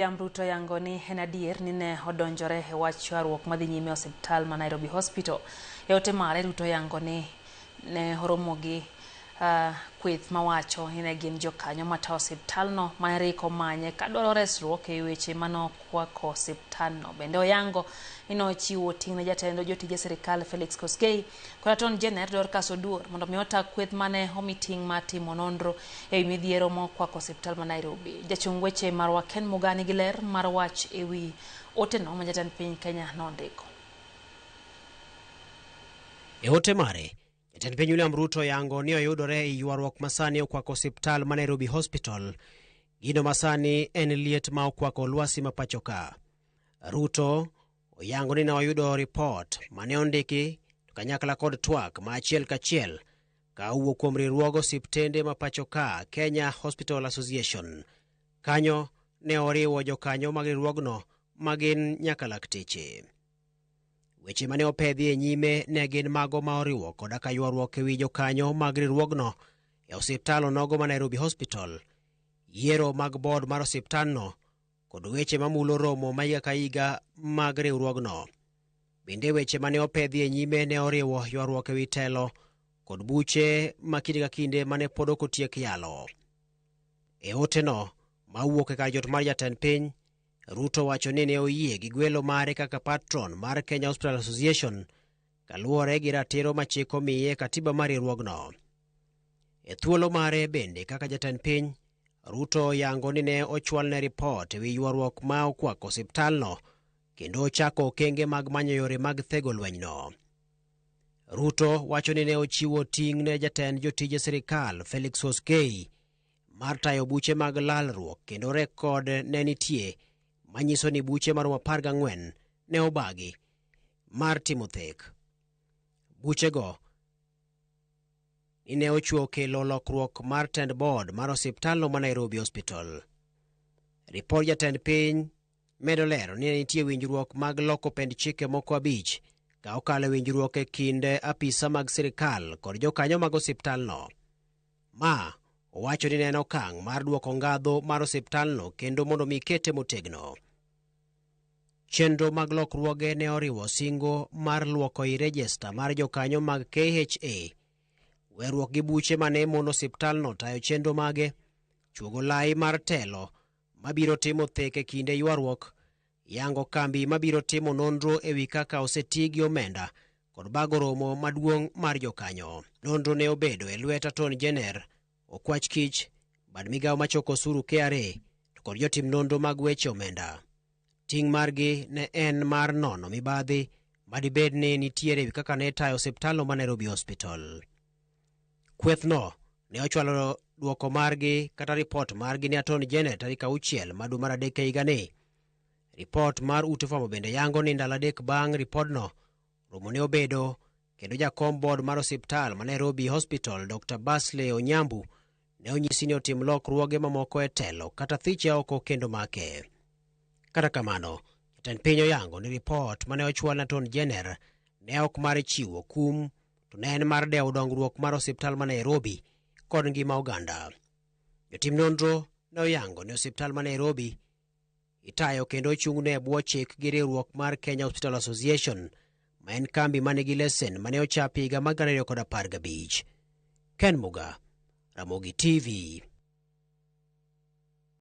William Ruto yango ni en adier ni ne odonjore e wach ywaruok madhi nyime e osiptal ma Nairobi Hospital. E ote mare, Ruto yango ni ne oromo gi kweth mawacho ni ne gin jokanyo matayo osiptalno mane rik omanye kadwaro resruok e weche manokwako osiptalno. Bende oyango ni nochiwo ting' ne jatend jotije sirikal Felix Koskei kod Attorney General Dorcas Oduor mondo mi ota kweth mane omi ting' mar timo nonro ewi midhiero mokwako osiptal ma Nairobi. Jachung' weche marwa Ken Muga nigi ler mar wach ewi oteno ma jatend piny Kenya nondiko. E ote mare, jatend piny William Ruto yango ni oyudore e ywaruok masani okwako osiptal ma Nairobi Hospital. Gino masani en liet ma okwako lwasi ma pacho ka. Ruto oyango ni ne oyudo ripot mane ondiki to kanyakla kod twak ma achiel kachiel ka owuok kuom riwruog osiptende ma pacho ka Kenya Hospital Association. Kanyo ne oriwo jokanyo mag riwruogno ma gin nyaka lakteche. Weche mane opedhi e nyime ne gin mago ma oriwo koda ka ywaruok ewi jokanyo mag riwruogno e osiptal onogo ma Nairobi Hospital, yiero mag board mar osiptalno kod weche mamulo romo ma higa ka higa mag riwruogno. Bende weche mane opedhi e nyime ne oriwo ywaruok ewi telo kod buche ma kinde ka kinde mane pod ok otiek yalo. E oteno ma owuok e kar jot mar jatend piny, Ruto wacho ni ne oyie gi gwelo mare kaka patron mar Kenya Hospital Association kaluwore gi ratiro ma chik omiye e katiba mar riwruogno. E thuolo mare bende kaka jatend piny, Ruto yango ni ne ochwalne ripot ewi ywaruok ma okwako osiptalno kendo ochako okenge mag manyo yore mag thego lwenyno. Ruto wacho ni ne ochiwo ting' ne jatend jotije sirikal Felix Koskei mar tayo buche mag lalruok kendo rekod ne nitie manyiso ni buche maromo 14 ne obagi mar timo thek. Buchego ni ne ochuo kelo lokruok mar tend board mar osiptalno ma Nairobi Hospital. Ripod jatend piny medo lero ni ne nitie winjruok mag loko pend chike moko 5 ka okalo e winjruok e kind apisa mag sirikal kod jokanyo mag osiptalno. Ma owacho ni ne en okang' mar duoko ngadho mar osiptalno kendo mondo mi kete motegno. Chenro mag lokruoge ne oriwo singo mar luoko i rejesta mar jokanyo mag KHA, weruok gi buche mane mono osiptalno tayo chenro mage, chuogo lai mar telo mabiro timo thek e kinde ywaruok, yango kambi mabiro timo nonro ewi kaka oseti gi omenda kod bago romo maduong' mar jokanyo. Nonro ne obedo e lwet Attorney General, Okwach Kich, bad migawo machoko osuru KRA to kod jotim nonro mag weche omenda. Ting' margi ne en mar nono mibadhi madibed ni nitiere ewi kaka ne tayo osiptalno ma Nairobi Hospital. Kwethno ne ochwalo duoko margi kata ripot margi ne Attorney General tarik 6 ma dwe mar 3 e higani. Ripot mar ute fwambo bende yango ni ndalo 3 bang' ripodno, romo ne obedo kendo jakom board mar osiptal ma Nairobi Hospital Dr. Basley Onyambu ne onyisi ni otim lokruoge mamoko e telo kata thiche oko kendo make. Kata kamano, jatend piny oyango ni ripot mane ochwal ne Attorney General ne ok mar chiwo kum to ne en mar dewo dongruok mar osiptal ma Nairobi kod ngima oganda. Jotim nonro ne oyango ni osiptal ma Nairobi itayo kendo ochung'ne e bwo chik gi riwruok mar Kenya Hospital Association ma en kambi manigi lesen mane ochapi higa mar 2015. Ken Muga, Ramogi TV.